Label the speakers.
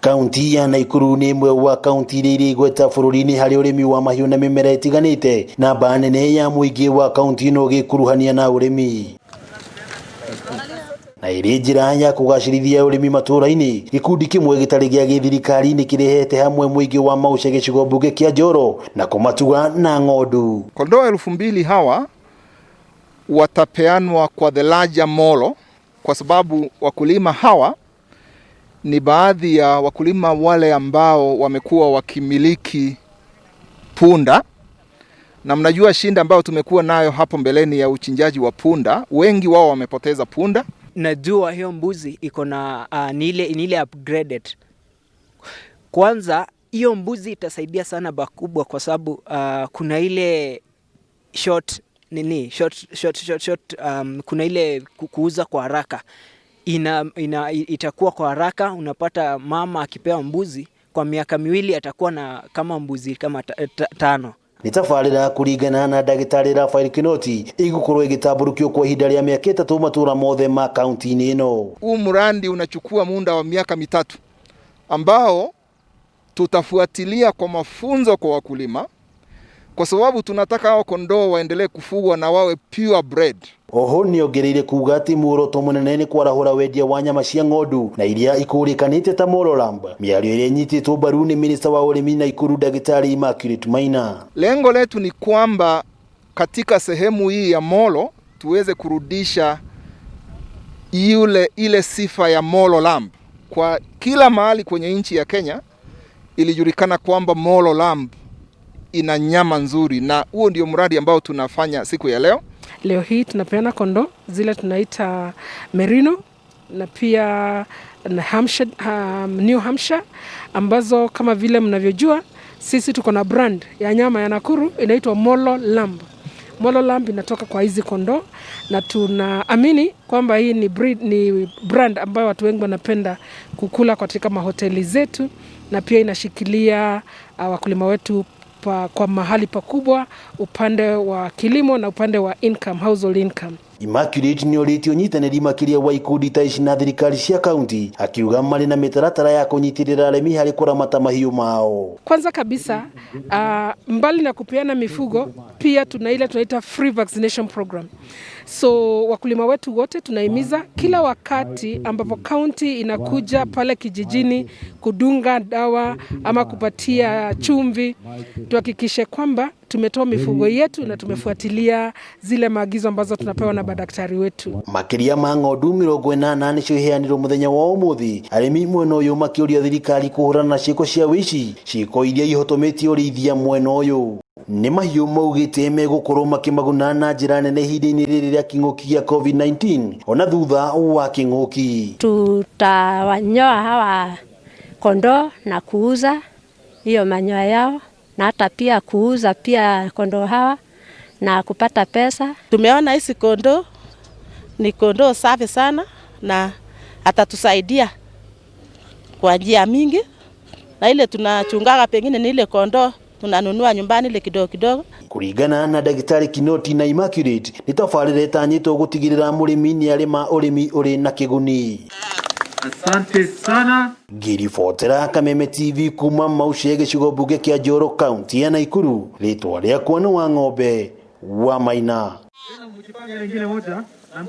Speaker 1: Kaunti ya Nakuru nĩ ĩmwe wa kaunti iria irĩ igweta bũrũri-inĩ harĩ ũrĩmi wa mahiũ na mĩmera ĩtiganĩte. Namba nene ya mũingĩ wa kaunti ĩno ũgĩkuruhania na ũrĩmi na ĩrĩ njĩra ya kũgacĩrithia ũrĩmi matũũra-inĩ. Gĩkundi kĩmwe gĩtarĩ gĩa gĩthirikari nĩ kĩrehete hamwe mũingĩ wa Mauche gĩcigo mbunge kĩa Njoro na kũmatuga na ng'ondu.
Speaker 2: Kondoo 2000 hawa watapeanwa kwa the larger Molo kwa sababu wakulima hawa ni baadhi ya wakulima wale ambao wamekuwa wakimiliki punda, na mnajua shinda ambayo tumekuwa nayo hapo mbeleni ya uchinjaji wa punda, wengi wao wamepoteza punda.
Speaker 3: Najua hiyo mbuzi iko na ni ile upgraded. Kwanza hiyo mbuzi itasaidia sana pakubwa kwa sababu kuna ile short nini short, short, short, short, kuna ile kuuza kwa haraka ina itakuwa kwa haraka. Unapata mama akipewa mbuzi kwa miaka 2 atakuwa na kama mbuzi kama 5.
Speaker 1: Nĩ tabarĩra kũringana na ndagĩtarĩ Raphael Kinoti ĩgũkorwo ĩgĩtambũrũkio kwa ihinda rĩa mĩaka 3 matũra mothe ma kaunti-inĩ ĩno.
Speaker 2: Huu mradi unachukua muda wa miaka 3 ambao tutafuatilia kwa mafunzo kwa wakulima, kwa sababu tunataka hao kondoo waendelee kufugwa na wawe pure bred.
Speaker 1: Oho nĩongereire kuga atĩ muoroto mũnene nĩ kwarahũra wendia wa nyama cia ng'ondu na iria ikũrĩkanĩte ta Molo lamb, mĩario ĩrĩa ĩnyitĩtwo mbaru nĩ minista wa ũrĩmi Nakuru Ndagĩtarĩ Immaculate Maina.
Speaker 2: Lengo letu ni kwamba katika sehemu hii ya Molo tuweze kurudisha ile sifa ya Molo lamb. Kwa kila mahali kwenye nchi ya Kenya ilijulikana kwamba Molo lamb ina nyama nzuri, na huo ndio mradi ambao tunafanya siku ya leo.
Speaker 4: Leo hii tunapeana kondoo zile tunaita Merino na pia na Hampshire, New Hampshire ambazo kama vile mnavyojua sisi tuko na brand ya nyama ya Nakuru inaitwa Molo Lamb. Molo Lamb inatoka kwa hizi kondoo na tunaamini kwamba hii ni breed, ni brand ambayo watu wengi wanapenda kukula katika mahoteli zetu na pia inashikilia wakulima wetu kwa mahali pakubwa upande wa kilimo na upande wa income, household income.
Speaker 1: Immaculate nĩorĩtie ũnyitanĩri makĩria wa ikundi ta ici na thirikari cia kaunti, akiuga marĩ na mĩtaratara ya kũnyitĩrĩra arĩmi harĩ kũramata mahiũ mao.
Speaker 4: Kwanza kabisa mbali na kupeana mifugo pia tuna ile tunaita free vaccination program. So wakulima wetu wote tunahimiza kila wakati ambapo kaunti inakuja pale kijijini kudunga dawa ama kupatia chumvi, tuhakikishe kwamba tumetoa mifugo yetu na tumefuatilia zile maagizo ambazo tunapewa na madaktari wetu.
Speaker 1: Makĩria ma ng'ondu 80 nĩcio iheanirwo mũthenya wa ũmũthĩ, arĩmi mwena ũyũ makĩũria thirikari kũhũrana na ciĩko cia wĩici, ciĩko iria ihotometie ũrĩithia mwena ũyũ. Nĩ mahiũ maugĩte megũkorwo makĩmaguna na njĩra nene ihinda-inĩ rĩrĩ rĩa kĩng'ũki gĩa COVID-19 ona thutha wa kĩng'ũki.
Speaker 5: Tutawanyoa hawa kondoo na kuuza hiyo manyoya yao na hata pia kuuza pia kondoo hawa na kupata pesa.
Speaker 6: Tumeona hizi kondoo ni kondoo safi sana na atatusaidia kwa njia mingi, na ile tunachungaga pengine ni ile kondoo tunanunua nyumbani ile kidogo kidogo.
Speaker 1: Kũringana na ndagĩtarĩ Kinoti na Immaculate, nĩ tabarĩra ĩtanyĩtwo gũtigĩrĩra mũrĩmi nĩ arĩma ũrĩmi ũrĩ na kĩguni.
Speaker 7: Asante sana.
Speaker 1: Ngĩribotera Kameme TV kuma Mauche gĩcigo mbunge kĩa Njoro kaunti ya Nakuru, rĩtwa rĩakwa nĩ wa ng'ombe wa Maina.
Speaker 7: Mjipange lingine moja.